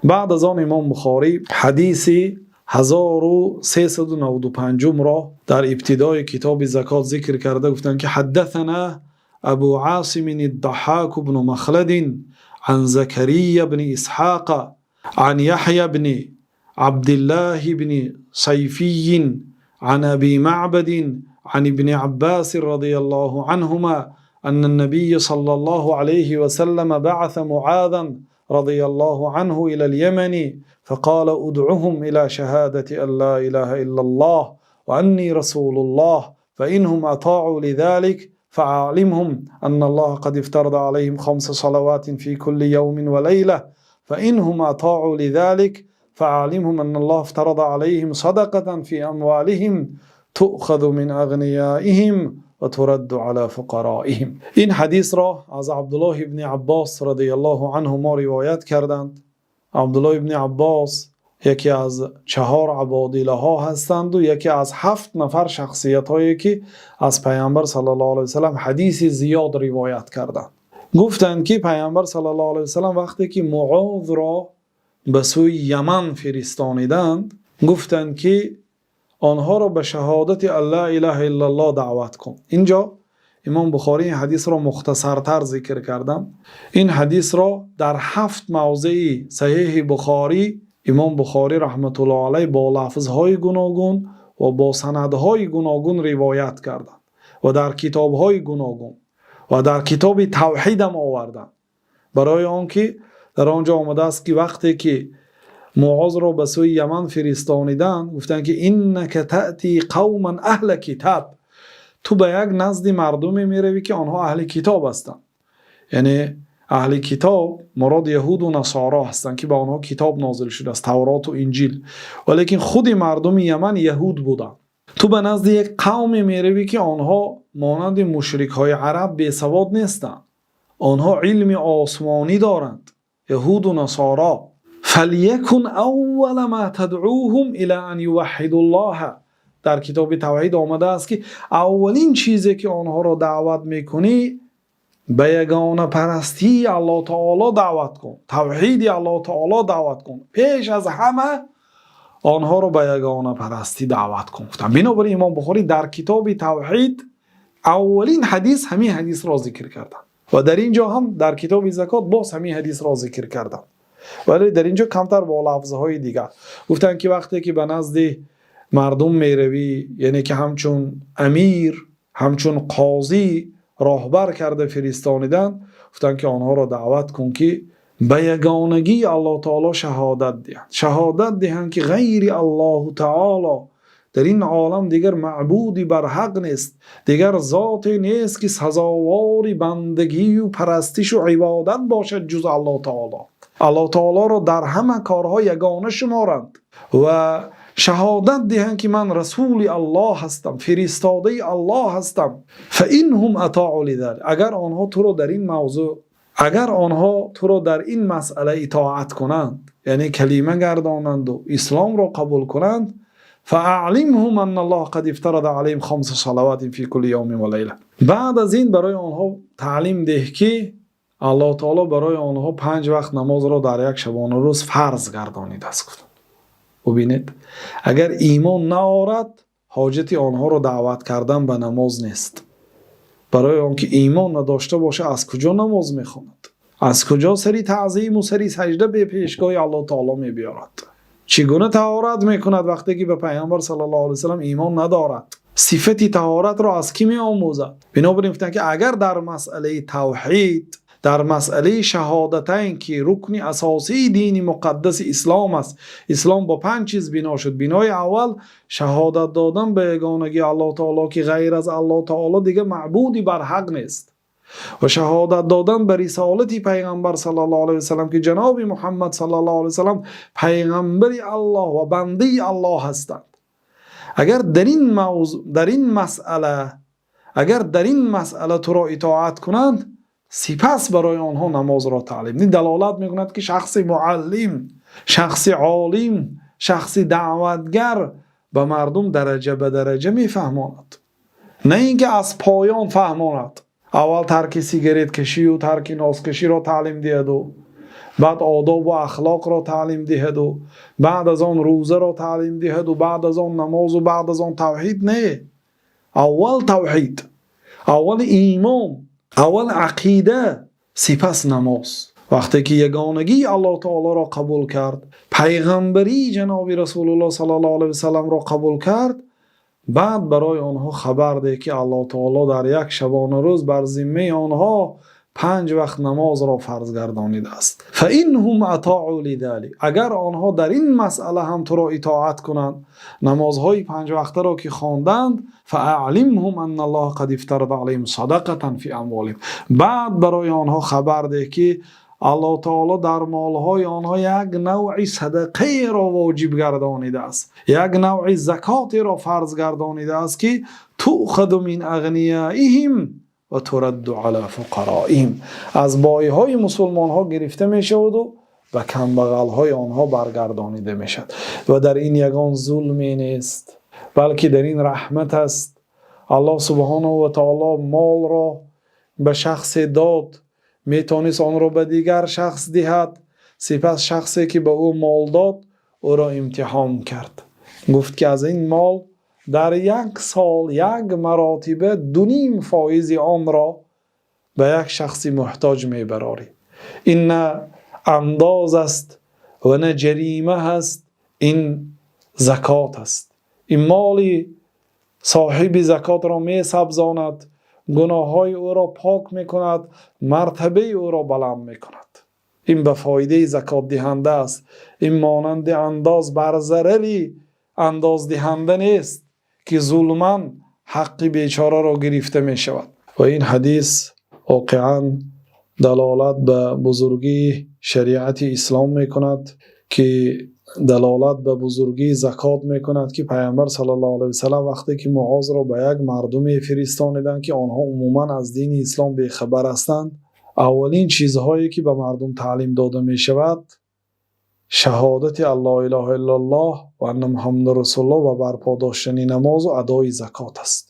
Баъд аз он Имом Бухорӣ ҳадиси 1395-ро дар ибтидои китоби закот зикр карда, гуфтанд, ки: حدثنا أبو عاصم الضحاك بن مخلد عن زكريا بن إسحاق عن يحيى بن عبد الله بن صيفي عن أبي معبد عن ابن عباس رضي الله عنهما أن النبي صلى الله عليه وسلم بعث معاذا رضي الله عنه إلى اليمن فقال: ادعهم إلى شهادة أن لا إله إلا الله وأني رسول الله، فإنهم أطاعوا لذلك فأعلمهم أن الله قد افترض عليهم خمس صلوات في كل يوم وليلة، فإنهم أطاعوا لذلك فأعلمهم أن الله افترض عليهم صدقة في أموالهم تؤخذ من أغنيائهم وترد على فقرائهم. Ин ҳадисро аз Абдуллоҳ ибни Аббос радиаллоҳу анҳумо ривоят карданд. Абдуллоҳ ибни Аббос яке аз чаҳор абодилаҳо ҳастанду яке аз ҳафт нафар шахсиятҳое, ки аз Пайғамбар саллаллоҳу алайҳи васаллам ҳадиси зиёд ривоят карданд. Гуфтанд, ки Пайғамбар саллаллоҳу алайҳи васаллам вақте ки Муозро ба сӯи Яман фиристониданд, гуфтанд, ки онҳоро ба шаҳодати ан ла илаҳа иллаллоҳ даъват кун. Инҷо Имом Бухорӣ ин ҳадисро мухтасартар зикр карданд. Ин ҳадисро дар ҳафт мавзеи Саҳеҳи Бухорӣ Имом Бухорӣ раҳматуллоҳ алайҳ бо лафзҳои гуногун ва бо санадҳои гуногун ривоят карданд ва дар китобҳои гуногун ва дар китоби тавҳидам оварданд, барои он ки дар он ҷо омадааст, ки вақте ки Муозро ба сӯи Яман фиристониданд, гуфтанд, ки إنك تأتي قوما أهل كتاب, ту ба як назди мардуме меравӣ, ки онҳо аҳли китоб ҳастанд. Яъне аҳли китоб мурод яҳуду насоро ҳастанд, ки ба онҳо китоб нозил шудааст, Тавроту Инҷил, валекин худи мардуми Яман яҳуд буданд. Ту ба назди як қавме меравӣ, ки онҳо монанди мушрикҳои араб бесавод нестанд, онҳо илми осмонӣ доранд, яҳуду насоро. فليكن أول ما تدعوهم إلى أن يوحدوا الله. Дар китоби тавҳид омадааст, ки аввалин чизе, ки онҳоро даъват мекунӣ, ба ягонапарастии Аллоҳ таоло даъват кун, тавҳиди Аллоҳ таоло даъват кун. Пеш аз ҳама онҳоро ба ягонапарастӣ даъват кун, гуфтам. Бинобар ин Имом Бухорӣ дар китоби тавҳид аввалин ҳадис ҳамин ҳадисро зикр карданд ва дар ин ҷо ҳам дар китоби закот боз ҳамин ҳадисро зикр карданд, вале дар ин ҷо камтар бо лафзҳои дигар. Гуфтанд, ки вақте ки ба назди мардум меравӣ, яъне ки ҳамчун амир, ҳамчун қозӣ, роҳбар карда фиристониданд, гуфтанд, ки онҳоро даъват кун, ки ба ягонагии Аллоҳ таоло шаҳодат диҳанд, шаҳодат диҳанд, ки ғайри Аллоҳу таоло дар ин олам дигар маъбуди барҳақ нест, дигар зоте нест, ки сазовори бандагию парастишу ибодат бошад, ҷуз Аллоҳ таоло. Аллоҳ таолоро дар ҳама корҳо ягона шуморанд ва шаҳодат диҳанд, ки ман расули Аллоҳ ҳастам, фиристодаи Аллоҳ ҳастам. فإنهم أطاعوا لذلك, агар онҳо туро дар ин мавзӯъ, агар онҳо туро дар ин масъала итоат кунанд, яъне калима гардонанду исломро қабул кунанд, فأعلمهم أن الله قد افترض عليهم خمس صلوات في كل يوم وليلة, баъд аз ин барои онҳо таълим деҳ, ки Аллоҳ таоло барои онҳо панҷ вақт намозро дар як шабонарӯз фарз гардонидааст, гуфтанд. Бубинед, агар имон наорад, ҳоҷати онҳоро даъват кардан ба намоз нест, барои он ки имон надошта боша, аз куҷо намоз мехонад, аз куҷо сари таъзиму сари саҷда бе пешгоҳи Аллоҳ таоло мебиёрад, чӣ гуна таҳорат мекунад, вақте ки ба Пайғамбар саллаллоҳу алайҳи васаллам имон надорад? Сифати таҳоратро аз кӣ меомӯзад? Бинобар ин гуфтанд, ки агар дар масъалаи тавҳид, дар масъалаи шаҳодатайн, ки рукни асосии дини муқаддаси ислом аст, ислом бо панҷ чиз бино шуд. Бинои аввал шаҳодат додан ба ягонагии Аллоҳ таоло, ки ғайр аз Аллоҳ таоло дигар маъбуди барҳақ нест, ва шаҳодат додан ба рисолати Пайғамбар саллаллоҳу алайҳи васаллам, ки ҷаноби Муҳаммад саллаллоҳу алайҳи васаллам пайғамбари Аллоҳ ва бандаи Аллоҳ ҳастанд. Агар дар ин мавзӯъ, дар ин масъала, агар дар ин масъала туро итоат кунанд, сипас барои онҳо намозро таълим. Ин далолат мекунад, ки шахси муаллим, шахси олим, шахси даъватгар ба мардум дараҷа ба дараҷа мефаҳмонад, на ин ки аз поён фаҳмонад, аввал тарки сигареткашию тарки носкаширо таълим диҳаду Баъд одоб ва ахлоқро таълим диҳад ва баъд аз он рӯзаро таълим диҳад ва баъд аз он намоз ва баъд аз он тавҳид. Не. Аввал тавҳид, аввал имон, аввал ақида, сипас намоз. Вақте ки ягонагии Аллоҳи таъолоро қабул кард, паёмбарии ҷаноби Расулуллоҳ саллаллоҳу алайҳи васаллам ро қабул кард, баъд барои онҳо хабар деҳ, ки Аллоҳи таъоло дар як шабонарӯз бар зиммаи онҳо панҷ вақт намозро фарз гардонидааст. Агар онҳо дар ин масъала ҳам туро итоат кунанд, намозҳои панҷ вақтаро ки хонданд, баъд барои онҳо хабар деҳ, ки Аллоҳи таъоло дар молҳои онҳо як навъ садақаеро воҷиб гардонидааст, як навъ закотеро фарз гардонидааст, ки аз бойҳои мусулмонҳо гирифта мешавад ва ба камбағалҳои онҳо баргардонида мешавад. Ва дар ин ягон зулме нест, балки дар ин раҳмат аст. Аллоҳи субҳонаҳу ва таъоло молро ба шахсе дод, метавонист онро ба дигар шахс диҳад. Сипас шахсе ки ба ӯ мол дод, ӯро имтиҳон кард. Гуфт ки аз ин мол дар як сол як маротиба 2.5% онро ба як шахси муҳтоҷ мебарорӣ. Ин на андоз аст ва на ҷарима аст, ин закот аст. Ин моли соҳиби закотро месабзонад, гуноҳҳои ӯро пок мекунад, мартабаи ӯро баланд мекунад. Ин ба фоидаи закотдиҳанда аст. Ин монанди андоз бар зарари андоздиҳанда нест, ки зулман ҳаққи бечораро гирифта мешавад. Ва ин ҳадис воқеан далолат ба бузургии шариати ислом мекунад, ки далолат ба бузургии закот мекунад, ки Паёмбар саллаллоҳу алайҳи васаллам вақте ки Муозро ба як мардуме фиристоданд, ки онҳо умуман аз дини ислом бехабар ҳастанд, аввалин чизҳое ки ба мардум таълим дода мешавад шаҳодати алла илаҳа иллаллоҳ ва анна Муҳаммадан расулуллоҳ ва барпо доштани намоз ва адои закот аст.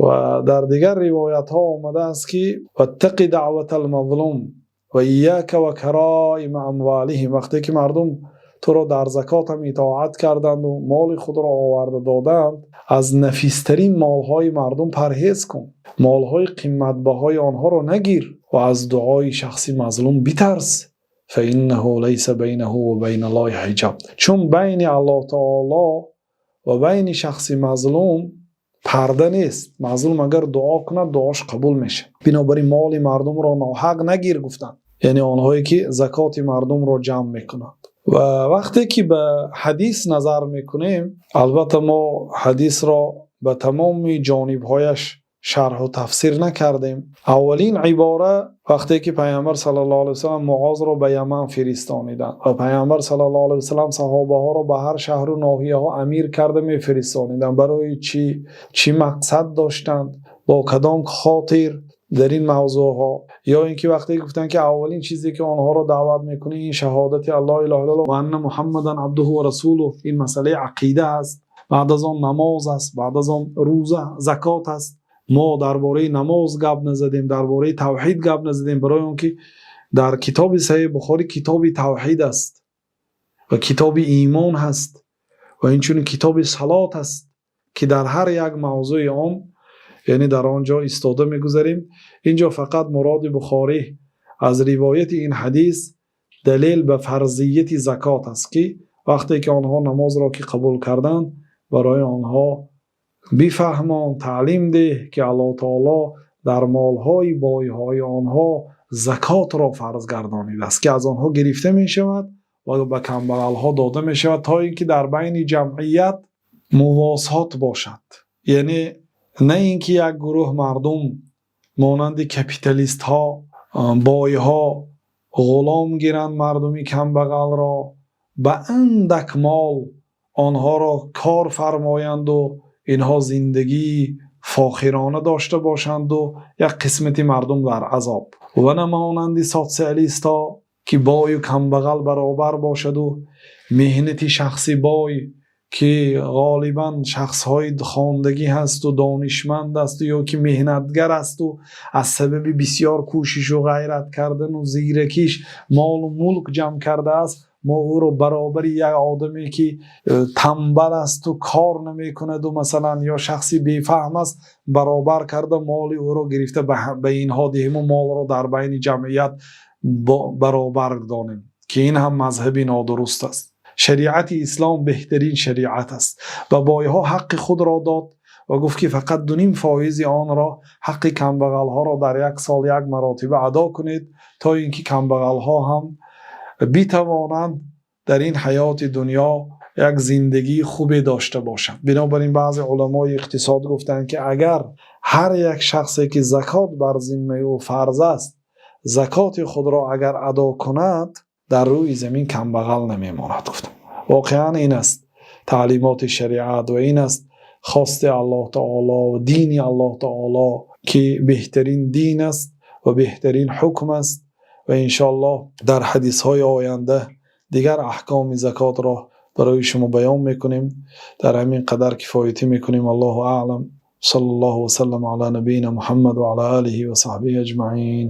Ва дар дигар ривоятҳо омадааст, ки ваттақи даъватал мазлум ва иёка ва кароима амволиҳим. Вақте ки мардум туро дар закот ҳам итоат карданд ва моли худро оварда доданд, аз нафистарин молҳои мардум парҳез кун, молҳои қиматбаҳои онҳоро нагир ва аз дуои шахси мазлум битарс. Чун байни Аллоҳи таъоло ва байни шахси мазлум парда нест. Мазлум агар дуо кунад, дуояш қабул мешавад. Бинобар ин моли мардумро ноҳақ нагир гуфтанд. Яъне онҳое ки закоти мардумро ҷамъ мекунанд. Ва вақте ки ба ҳадис назар мекунем, албатта мо ҳадисро ба тамоми ҷонибҳояш шарҳу тафсир накардем. Аввалин ибора вақте ки Паёмбар саллаллоҳу алайҳи васаллам Муозро ба Яман фиристониданд ва Паёмбар саллаллоҳу алайҳи васаллам саҳобаҳоро ба ҳар шаҳру ноҳияҳо амир карда мефиристониданд. Барои чӣ? Чӣ мақсад доштанд? Бо кадом хотир дар ин мавзӯъҳо? Ё инки вақте гуфтанд, ки аввалин чизе ки онҳоро даъват мекунӣ ин шаҳодати алла илаҳа иллаллоҳ ва анна Муҳаммадан абдуҳу ва расулуҳ, ин масъалаи ақида аст. Баъд аз он намоз аст, баъд аз он рӯза, закот аст. Мо дар бораи намоз гап назадем, дар бораи тавҳид гап назадем, барои он ки дар китоби Саҳеҳи Бухорӣ китоби тавҳид аст ва китоби имон ҳаст ва инчунин китоби салот аст, ки дар ҳар як мавзӯи он, яъне дар он ҷо истода мегузарем. Инҷо фақат муроди Бухорӣ аз ривояти ин ҳадис далел ба фарзияти закот аст, ки вақте ки онҳо намозро ки қабул карданд, барои онҳо бифаҳмон, таълим деҳ, ки Аллоҳи таъоло дар молҳои бойҳои онҳо закотро фарз гардонидааст, ки аз онҳо гирифта мешавад ва ба камбағалҳо дода мешавад, то инки дар байни ҷамъият мувосот бошад. Яъне на инки як гурӯҳ мардум монанди капиталистҳо, бойҳо ғулом гиранд мардуми камбағалро, ба андак мол онҳоро кор фармоянд ва инҳо зиндагии фохирона дошта бошанд ва як қисмати мардум дар азоб. Ва на монанди социалистҳо, ки бой ва камбағал баробар бошад ва меҳнати шахси бой ки ғолибан шахсҳои хондагӣ ҳаст ва донишманд аст ё ки меҳнатгар аст ва аз сабаби бисёр кӯшиш ва ғайрат кардан ва зиракияш мол ва мулк ҷамъ кардааст, мо ӯро баробари як одаме ки танбал аст ва кор намекунад ва масалан ё шахси бефаҳм аст баробар карда, моли ӯро гирифта ба инҳо диҳем ва молро дар байни ҷамъият баробар донем, ки ин ҳам мазҳаби нодуруст аст. Шариати ислом беҳтарин шариат аст ва ба бойҳо ҳаққи худро дод ва гуфт ки фақат 2.5% онро, ҳаққи камбағалҳоро дар як сол як маротиба адо кунед, то инки камбағалҳо ҳам битавонанд дар ин ҳаёти дунё як зиндагии хубе дошта бошанд. Бинобар ин баъзе уламои иқтисод гуфтанд, ки агар ҳар як шахсе ки закот бар зиммаи ӯ фарз аст, закоти худро агар адо кунад, дар рӯи замин камбағал намемонад, гуфтанд. Воқеан ин аст таълимоти шариат ва ин аст хости Аллоҳи таъоло ва дини Аллоҳи таъоло, ки беҳтарин дин аст ва беҳтарин ҳукм аст. Ва иншооллоҳ дар ҳадисҳои оянда дигар аҳкоми закотро барои шумо баён мекунем. Дар ҳамин қадар кифоят мекунем. Аллоҳу аълам. Саллаллоҳу ва саллама ало набийина Муҳаммад ва ало олиҳи ва саҳбиҳи аҷмаин.